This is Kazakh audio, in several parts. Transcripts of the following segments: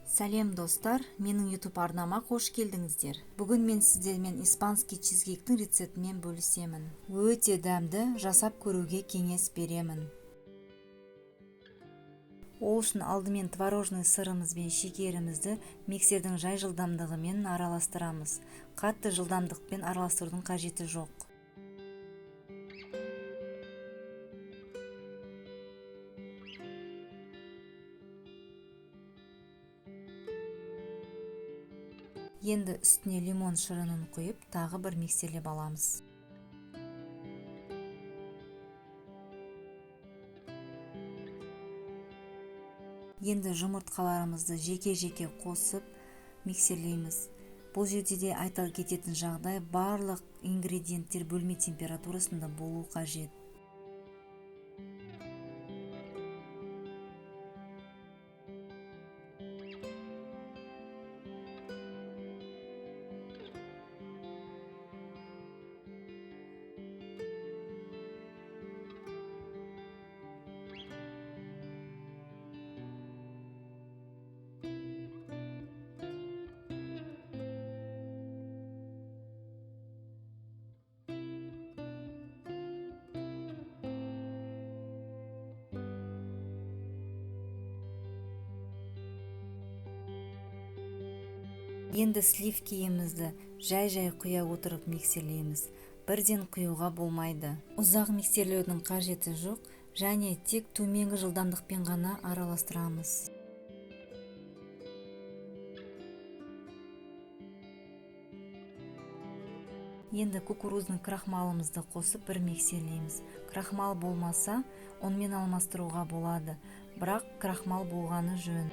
Сәлем, достар! Менің YouTube арнама қош келдіңіздер. Бүгін мен сіздермен испанский чизкейктің рецептімен бөлісемін. Өте дәмді, жасап көруге кеңес беремін. Ол үшін алдымен творожный сырымыз бен шекерімізді миксердің жай жылдамдығымен араластырамыз. Қатты жылдамдықпен араластырудың қажеті жоқ. Енді үстіне лимон шырынын құйып, тағы бір миксерлеп аламыз. Енді жұмыртқаларымызды жеке-жеке қосып миксерлейміз. Бұл жерде де айта кететін жағдай: барлық ингредиенттер бөлме температурасында болу қажет. Енді сливкиімізді жай-жай құя отырып миксерлейміз. Бірден құюға болмайды. Ұзақ миксерлеудің қажеті жоқ және тек төменгі жылдамдықпен ғана араластырамыз. Енді кукурузный крахмалымызды қосып, бір миксерлейміз. Крахмал болмаса, ұнмен алмастыруға болады, бірақ крахмал болғаны жөн.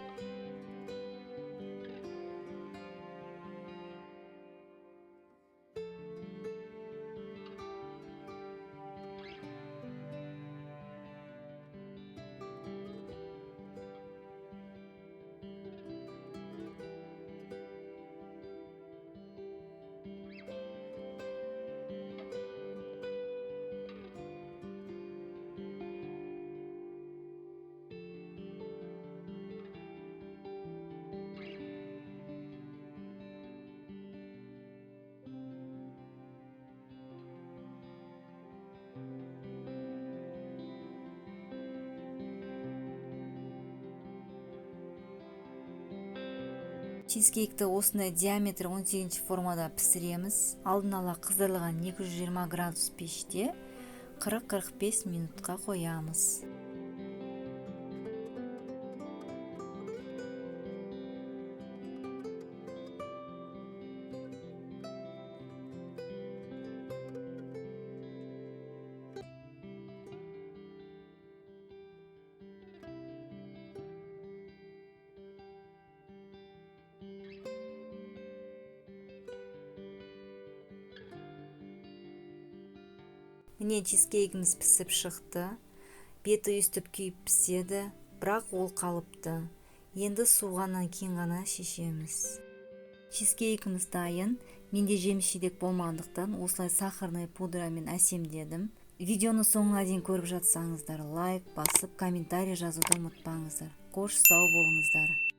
Чизкейкті осындай диаметрі 18 формада пісіреміз. Алдын ала қыздырылған 220 градус пеште 40-45 минутқа қоямыз. Міне, чизкейгіміз пісіп шықты. Беті өйстіп күйіп піседі, бірақ ол қалыпты. Енді суығаннан кейін ғана шешеміз. Чизкейкіміз дайын. Менде жеміс жидек болмағандықтан, осылай сахарный пудрамен әсемдедім. Видеоны соңына дейін көріп жатсаңыздар, лайк басып, комментарий жазуды ұмытпаңыздар. Қош, сау болыңыздар!